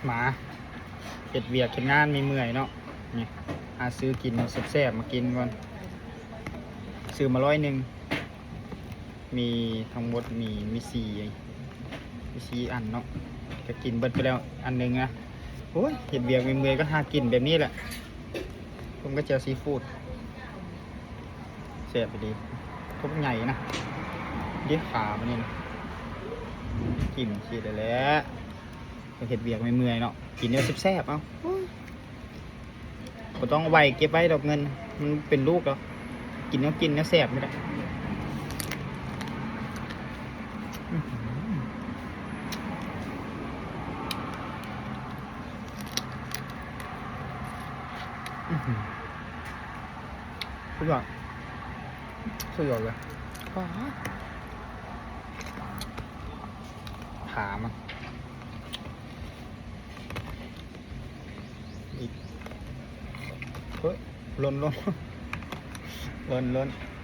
ມາເຮັດວຽກເຮັດງານເມື່ອຍໆເນາະ ນີ້ ຫາຊື້ກິນແຊບໆມາກິນກ່ອນ. ຊື້ມາຮ້ອຍໜຶ່ງ ມີທັງໝົດ ມີ ມີສີ່ ມີສີ່ອັນເນາະ ກະກິນເບິດໄປແລ້ວອັນໜຶ່ງນະ. ໂອ້ຍ ເຮັດວຽກເມື່ອຍໆກະຫາກິນແບບນີ້ແຫຼະ ພົມກັບແຈ່ວຊີຟູດ ແຊບອີ່ຫຼີ. ໂຕບັກໃຫຍ່ນະ ເດ ຂາມັນນີ້ນະ ກິນຊີ້ແຫຼະ. ເຮັດວຽກເມື່ອຍໆເນາະ ກິນແນວແຊບໆ ເອົາ ບໍ່ຕ້ອງໄວ້ເກັບໄວ້ດອກເງິນ ມັນເປັນລູກດອກ ກິນແນວກິນແນວແຊບນີ້ແຫຼະ. ອືຫື ອືຫື ສຸດຍອດ ສຸດຍອດເລີຍ. ປາດ ຂາມັນ ອີກ ເຮີ້ຍ ຫຼົ່ນໆ ຫຼົ່ນໆ.